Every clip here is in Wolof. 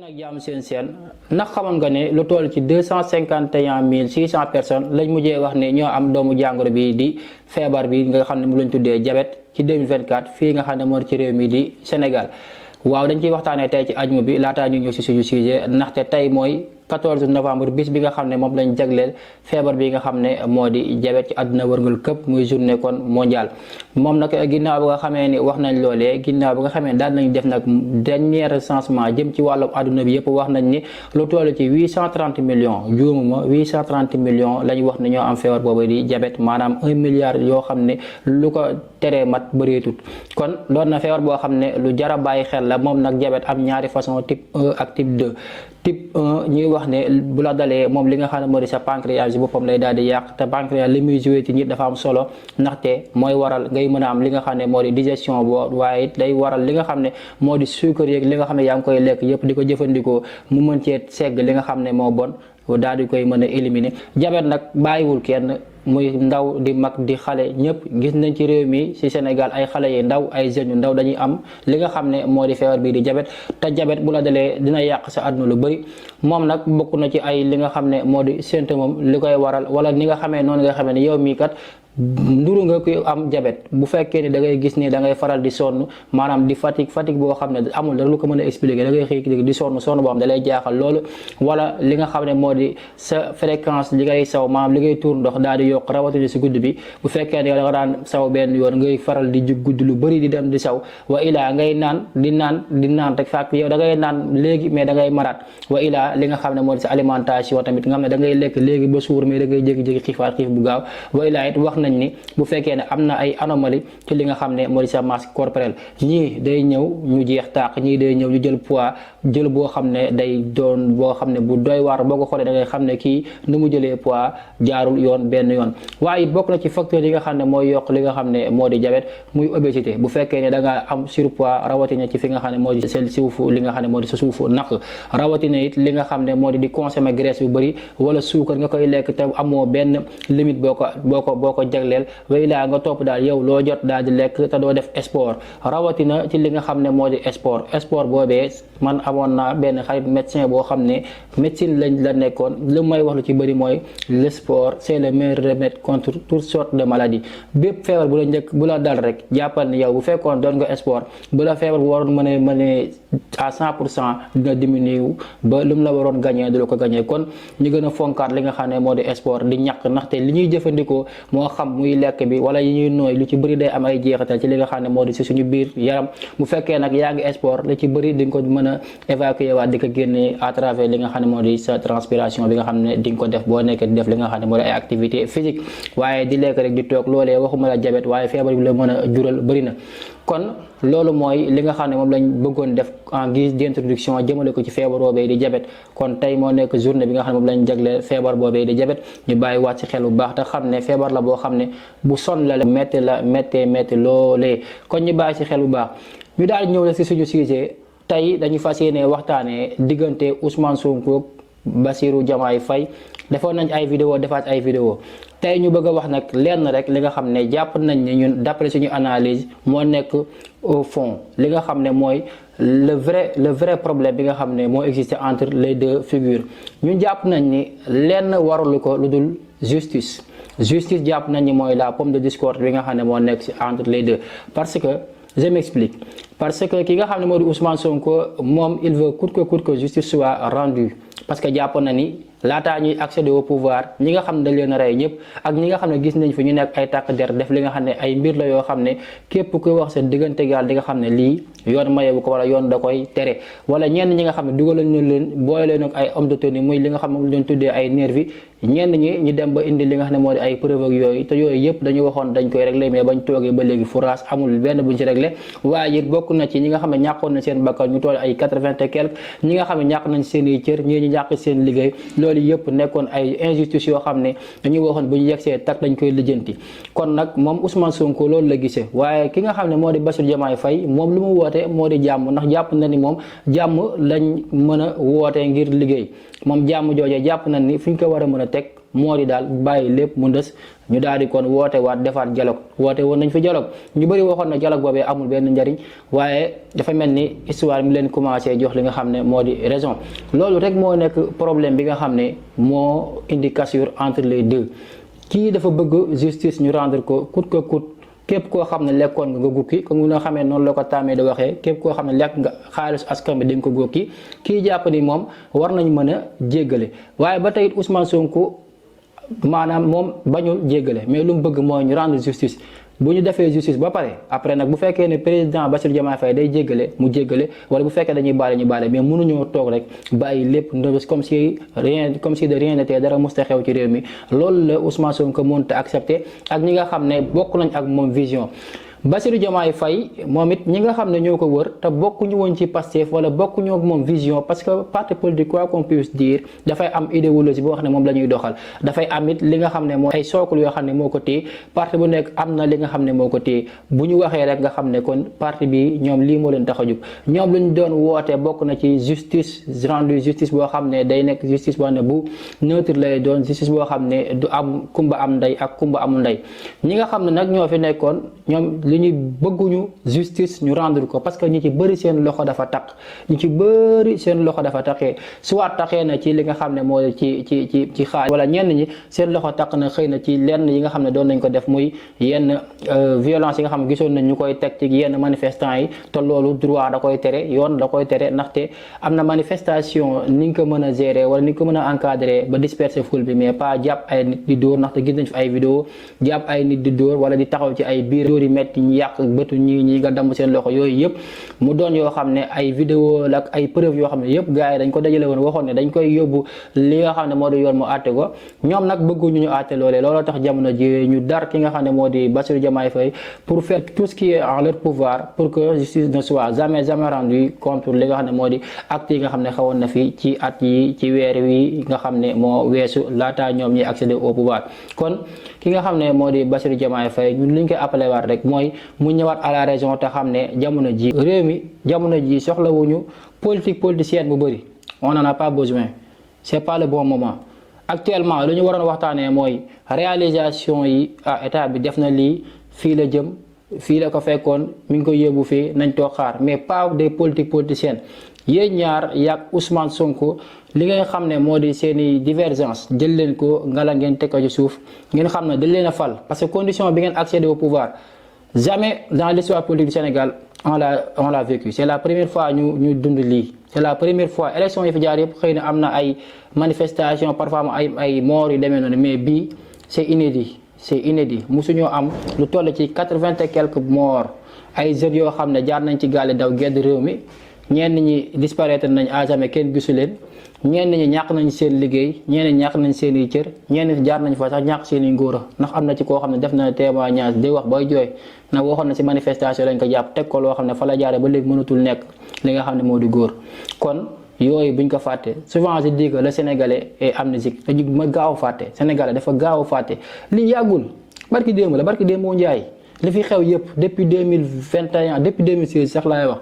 leen ak jàmm seen ndax xamoon nga ne lu toll ci 251 600 personnes lañ mujjee wax ne ñoo am doomu jàngoro bi di feebar bi nga xam ne mu lañ tuddee diabète ci 2024 fii nga xam ne moo ci réew mi di Sénégal. waaw dañ ciy waxtaanee tey ci ajuma bi laataa ñu ñëw si suñu sujet ndaxte tey mooy 14 novembre bis bi nga xam ne moom lañ jagleel feebar bi nga xam ne moo di diabète ci àdduna wërngal këpp muy journée kon mondial moom nag ginnaaw ba nga xamee ni wax nañ loolee ginnaaw ba nga xamee daal nañ def nag dernier recensement jëm ci wàllu àdduna bi yëpp wax nañ ni lu toll ci 830 millions juumuma 830 millions lañ wax ne ñoo am feebar boobu di diabète maanaam 1 milliard yoo xam ne lu ko teree mat bëreetut kon doon na feebar boo xam ne lu jar a bàyyi xel la moom nag diabète am ñaari façon type 1 ak type 2 type 1 ñuy wax ne bu la dalee moom li nga xam ne moo di sa pancréas boppam lay daal di yàq te pancréas li muy joué ci nit dafa am solo ndaxte mooy waral ngay mën a am li nga xam ne moo di digestion boo waaye it day waral li nga xam ne moo di sucre yeeg li nga xam ne yaa ngi koy lekk yëpp di ko jëfandikoo mu mën cee segg li nga xam ne moo bon daal di koy mën a éliminer diabète nag bàyyiwul kenn muy ndaw di mag di xale ñëpp gis nañ ci réew mi ci Sénégal ay xale yi ndaw ay jeunes yu ndaw dañuy am li nga xam ne moo di feebar bii di diabète te diabète bu la dalee dina yàq sa àdduna lu bëri moom nag bokk na ci ay li nga xam ne moo di symptôme li koy waral wala ni nga xamee noonu nga xamee ne yow mii kat nduru nga koy am diabète bu fekkee ni da ngay gis ni da ngay faral di sonn maanaam di fatigue boo xam ne amul dara lu ko mën a expliquer da ngay xëy di sonn boo xam ne da lay jaaxal loolu wala li nga xam ne moo di sa fréquence li ngay saw maanaam li ngay tuur ndox daal di yokk rawatina si guddi bi bu fekkee ne da nga daan saw benn yoon ngay faral di jug guddi lu bëri di dem di saw wa ilaa ngay naan di naan rek fàkk yow da ngay naan léegi mais da ngay maraat wa ilaa li nga xam ne moo di sa alimentation tamit nga xam ne da ngay lekk léegi ba suur mais da ngay jékki-jékki xiifaat xiif bu gaaw wa ilaa it wax nañ ni bu fekkee ne am na ay anomalie ci li nga xam ne moo di sa masse corporelle ñii day ñëw ñu jeex tàq ñii day ñëw ñu jël poids jël boo xam ne day doon boo xam ne bu doy waar boo ko xoolee da ngay xam ne kii nu mu jëlee poids jaarul yoon benn yoon waaye it bokk na ci facteur yi nga xam ne mooy yokk li nga xam ne moo di diabète muy obésité bu fekkee ne da nga am surpoids rawatina ci fi nga xam ne moo di seen suufu li nga xam ne moo di sa suufu naq rawatina it li nga xam ne moo di consommer graisse bu bëri wala suukar nga koy lekk te amoo benn limite boo ko jagleel way laa nga topp daal yow loo jot daal di lekk te doo def sport rawatina ci li nga xam ne moo di sport boobee man amoon naa benn xarit médecin boo xam ne médecine lañ la nekkoon lu may wax lu ci bëri mooy le sport c'est le meilleur remède contre toutes sortes de maladies bépp feebar bu la njëkk bu la dal rek jàppal ni yow bu fekkoon doon nga sport bu la feebar bu waroon mën à 100% dina diminuer ba lu mu la waroon gagné du la ko gagné kon ñu gën a fonkaat li nga xam ne moo di sport di ñàkk ndaxte li ñuy jëfandikoo moo xam muy lekk bi wala yi ñuy nooy lu ci bëri day am ay jeexital ci li nga xam ne moo di si suñu biir yaram bu fekkee nag yaa ngi sport lu ci bëri di nga ko mën a évacuer waat di ko génnee à travers li nga xam ne moo di sa transpiration bi nga xam ne di nga ko def boo nekkee di def li nga xam ne moo di ay activité physique waaye di lekk rek di toog loolee waxuma la diabète waaye feebar bi la mën a jural bëri na kon loolu mooy li nga xam ne moom lañ bëggoon def en guise d'introduction jëmale ko ci feebar boobee di diabète kon tey moo nekk journée bi nga xam ne moom lañ jagleel feebar boobee di diabète ñu bàyyi waat ci xel bu baax te xam ne feebar la boo xam ne bu sonn la métti loolee kon ñu bàyyi ci xel bu baax ñu daal ñëw la ci suñu sujet tey dañu fas yéene waxtaanee diggante Ousmane Sonko Bassirou Diomaye Faye defoon nañ ay vidéo defaat ay vidéo tey ñu bëgg a wax nag lenn rek li nga xam ne jàpp nañ ne ñun d'après suñu analyse moo nekk au fond li nga xam ne mooy le vrai problème bi nga xam ne moo existé entre les deux figures ñun jàpp nañ ni lenn warulu ko lu dul justice jàpp nañ ni mooy la pomme de discorde bi nga xam ne moo nekk ci entre les deux parce que je m'explique parce que ki nga xam ne moo di Ousmane Sonko moom il veut coûte que justice soit rendue parce que jàpp na ni laataa ñuy accéder au pouvoir ñi nga xam ne dañ leen a rey ñëpp ak ñi nga xam ne gis nañ fi ñu nekk ay tàkk der def li nga xam ne ay mbir la yoo xam ne képp kuy wax seen diggante gaal di nga xam ne lii yoon mayewu ko wala yoon da koy tere wala ñenn ñi nga xam ne dugal nañ leen boole leen ak ay homme de tenue muy li nga xam ne moom lañ tuddee ay nervi ñenn ñi ñu dem ba indi li nga xam ne moo di ay preuve ak yooyu te yooyu yëpp dañu waxoon dañ koy réglé mais bañ toogee ba léegi fourage amul benn buñ ci réglé waaye it bokk na ci ñi nga xam ne ñàkkoon na seen bakkan ñu toll ay 80 et quelque ñi nga xam ne ñàkk nañ seen i cër ñii ñu ñàkk seen liggéey loolu yëpp nekkoon ay injustice yoo xam ne dañuy waxoon bu ñu yegsee tak dañ koy lijjanti kon nag moom Ousmane Sonko loolu la gisee waaye ki nga xam ne moo di Bassirou Diomaye Faye moom lu mu woote moo di jàmm ndax jàpp na ni moom jàmm lañ mën a wootee ngir liggéey moom jàmm joojee jàpp na ni fi ñu ko war a mën a teg moo di daal bàyyi lépp mu des ñu daal di kon woote waat defaat dialogue woote woon nañ fi dialogue ñu bëri waxoon na dialogue boobee amul benn njariñ waaye dafa mel ni histoire mi leen commencé jox li nga xam ne moo di raison loolu rek moo nekk problème bi nga xam ne moo indi cassure entre les deux kii dafa bëgg justice ñu rendre ko coûte que coûte képp koo xam ne lekkoon nga gukki comme nga xamee noonu la ko tàmmee di waxee képp koo xam ne lekk nga xaalis askan bi di nga ko gókki kii jàpp ni moom war nañ mën a jéggale waaye ba tey Ousmane Sonko maanaam moom bañul jéggale mais lu mu bëgg mooy ñu rendre justice bu ñu defee justice ba pare après nag bu fekkee ne président Bassirou Diomaye Faye day jéggale mu jéggale wala bu fekkee dañuy baale ñu baale mais mënuñoo toog rek bàyyi lépp ndëbës comme si de rien n'était dara musta xew ci réew mi loolu la Ousmane Sonko mënut a accepté ak ñi nga xam ne bokk nañ ak moom vision Bassirou Diomaye Faye moom it ñi nga xam ne ñoo ko wër te bokkuñu woon ci Pastef wala bokkuñu ak moom vision parce que parti politique quoi qu'on puisse dire dafay am idéologie boo xam ne moom la ñuy doxal dafay am it li nga xam ne moo ay sookul yoo xam ne moo ko téye parti bu nekk am na li nga xam ne moo ko téye bu ñu waxee rek nga xam ne kon parti bi ñoom lii moo leen tax a jóg ñoom lu ñu doon woote bokk na ci justice rendu justice boo xam ne day nekk justice boo xam ne bu neutre lay doon justice boo xam ne du am kumba am ndey ak kumba amul ndey ñi nga xam ne nag ñoo fi nekkoon ñoom li ñuy bëgguñu justice ñu rendre ko parce que ñi ci bëri seen loxo dafa taq ñi ci bëri seen loxo dafa taqee soit taqee na ci li nga xam ne moo ci xaalis wala ñenn ñi seen loxo taq na xëy na ci lenn yi nga xam ne doon nañ ko def muy yenn violence yi nga xam ne gisoon nañ ñu koy teg ci yenn manifestants yi te loolu droit da koy tere yoon da koy tere ndaxte am na manifestation ni nga ko mën a gérer wala ni nga ko mën a encadrer ba disperser foule bi mais pas jàpp ay nit di dóor ndaxte gis nañ fi ay vidéo jàpp ay nit di dóor wala di taxaw ci ay biir dóor yi metti ñi yàq bëtu ñi nga damm seen loxo yooyu yëpp mu doon yoo xam ne ay vidéo la ak ay preuve yoo xam ne yëpp gars yi dañ ko dajale woon waxoon ne dañ koy yóbbu li nga xam ne moo di yoon mu àtte ko ñoom nag bëgguñu ñu àtte loolee looloo tax jamono ji ñu dar ki nga xam ne moo di Bassirou Diomaye Faye pour faire tout ce qui est en leur pouvoir pour que justice ne soit jamais rendue contre li nga xam ne moo di acte yi nga xam ne xawoon na fi ci at yi ci weer wi nga xam ne moo weesu laata ñoom ñi accéder au pouvoir kon ki nga xam ne moo di Bassirou Diomaye Faye ñun li ñu koy appelé waat rek mooy mu ñëwaat à la raison te xam ne jamono ji réew mi jamono ji soxlawuñu politicienne bu bëri on n'en a pas besoin c'est pas le bon moment actuellement lu ñu waroon waxtaanee mooy réalisation yi état bi def na lii fii la jëm fii la ko fekkoon mi ngi ko yóbbu fii nañ toog xaar mais pas des politiciennes yéen ñaar yaag Ousmane Sonko li nga xam ne moo di seeni divergence jël leen ko ngala ngeen teg ko ci suuf ngeen xam ne dañ leen a fal parce que condition bi ngeen accéder au pouvoir jamais dans l'histoire politique du Sénégal on l'a vécu c'est la première fois ñu dund lii c'est la première fois élection yi fi jaar yëpp xëy na am na ay manifestation parfois ay morts yu demee noonu mais bii c'est inédit musuñoo am lu toll ci 80 et quelques morts ay jeunes yoo xam ne jaar nañ ci gaale daw gedd réew mi ñenn ñi disparaître nañ à jamais kenn gisu leen ñenn ñi ñàkk nañ seen liggéey ñenn ñi ñàkk nañ seen i cër ñenn ñi jaar nañ fa sax ñàkk seen i ngóora ndax am na ci koo xam ne def na témoignage di wax bay jooy na waxoon na si manifestation lañ ko jàpp teg ko loo xam ne fa la jaare ba léegi mënatul nekk li nga xam ne moo di góor kon yooyu buñ ko fàtte souvent je dis que le Sénégalais est amnésique dañu ma gaaw a fàtte Sénégalais dafa gaaw a fàtte li yàggul barki démb moo njaay li fi xew yëpp depuis 2021 depuis 2016 sax laay wax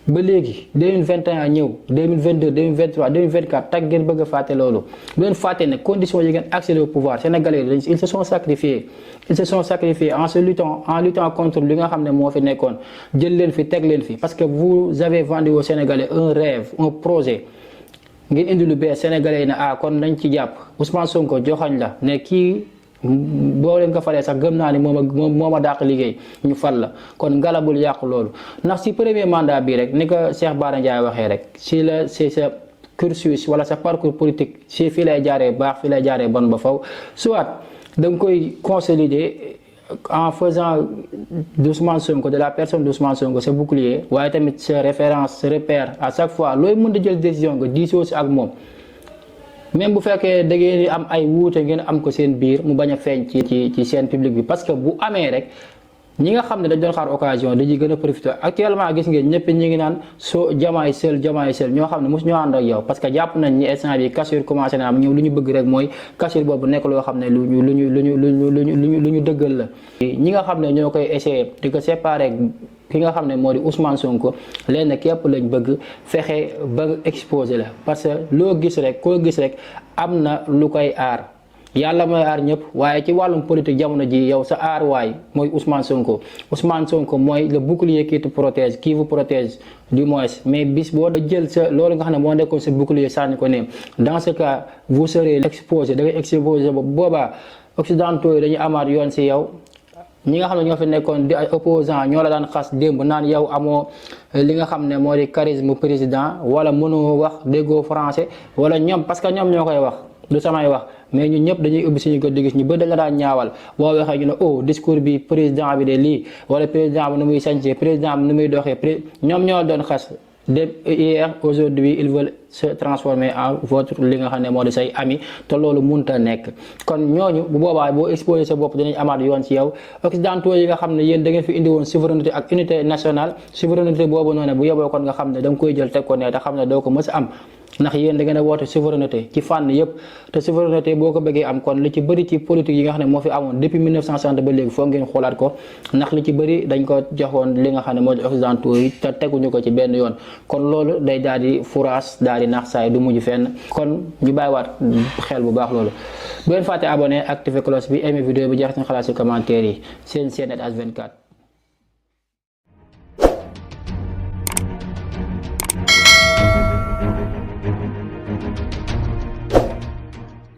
ba léegi 2021 ñëw 2022 2023 2024 tag ngeen bëgg a fàtte loolu bu leen fàtte ne conditions yi ngeen accéder au pouvoir sénégalais ils se sont sacrifiés en luttant contre li nga xam ne moo fi nekkoon jël leen fi teg leen fi parce que vous avez vendu aux Sénégalais un rêve un projet ngeen indi lu bees sénégalais yi ne kon nañ ci jàpp Ousmane Sonko joxañ la ne kii boo leen ko falee sax gëm naa ni moo ma dàq liggéey ñu fal la kon ngalabul yàqu loolu ndax si premier mandat bi rek ni ko Cheikh Bara Ndiaye waxee rek si la c'est sa cursus wala sa parcours politique si fii lay jaaree baax fii lay jaaree bon ba faw soit da nga koy consolider en faisant d'Ousmane Sonko de la personne d'Ousmane Sonko sa bouclier waaye tamit sa référence sa repère à chaque fois looy mën di jël décision nga diisoo si ak moom même bu fekkee da ngeen di am ay wuute ngeen am ko seen biir mu bañ a feeñ ci seen public bi parce que bu amee rek ñi nga xam ne dañ doon xaar occasion dañuy gën a profité actuellement gis ngeen ñëpp ñi ngi naan Diomaye seul ñoo xam ne mosu ñoo ànd ak yow parce que jàpp nañ ni instant bi cassure commencé na am ñëw lu ñu bëgg rek mooy cassure boobu nekk loo xam ne lu ñu dëggal la ñi nga xam ne ñoo koy essayer di ko séparer ki nga xam ne moo di Ousmane Sonko leen képp lañ bëgg fexe ba exposé la parce que loo gis rek koo gis rek am na lu koy aar yàlla mooy aar ñëpp waaye ci wàllum politique jamono ji yow sa aar waay mooy Ousmane Sonko mooy le bouclier qui te protège qui vous protège du moins mais bis boo jël sa loolu nga xam ne moo nekkoon sa bouclier sànni ko ne dans ce cas vous serez exposé da ngay exposé ba boobaa occidentaux yi dañuy amaat yoon si yow. ñi nga xam ne ñoo fi nekkoon di ay opposant ñoo la daan xas démb naan yow amoo li nga xam ne moo di charisme président wala mënoo wax déggoo français wala ñoom parce que ñoom ñoo koy wax du samay wax mais ñun ñëpp dañuy ubbi suñu ko di gis ñu bëri dañ la daan ñaawal boo waxee ñu ne oh discours bi président bi de lii wala président bi nu muy sañcee président bi nu muy doxee ñoom ñoo doon xas hier aujourd'hui ils veulent se transformer en votre li nga xam ne moo di say ami te loolu mënut a nekk kon ñooñu bu boobaa boo exposé sa bopp dinañ amaat yoon ci yow occidentaux yi nga xam ne yéen da ngeen fi indi woon souveraineté ak unité nationale souveraineté boobu noonu bu yeboo kon nga xam ne da nga koy jël teg ko ne te xam ne doo ko mës a am ndax yéen da ngeen a woote souveraineté ci fànn yëpp te souveraineté boo ko bëggee am kon li ci bëri ci politique yi nga xam ne moo fi amoon depuis 1960 ba léegi foog ngeen xoolaat ko ndax li ci bëri dañ ko joxoon li nga xam ne moo di occidentaux yi te teguñu ko ci benn yoon kon loolu day daal di fouraas daal di naax saay du mujj fenn kon ñu bàyyiwaat xel bu baax loolu bu leen fàtte abonné activer cloche bi aimé vidéo bi jeex seen xalaat ci commentaire yi seen Net H24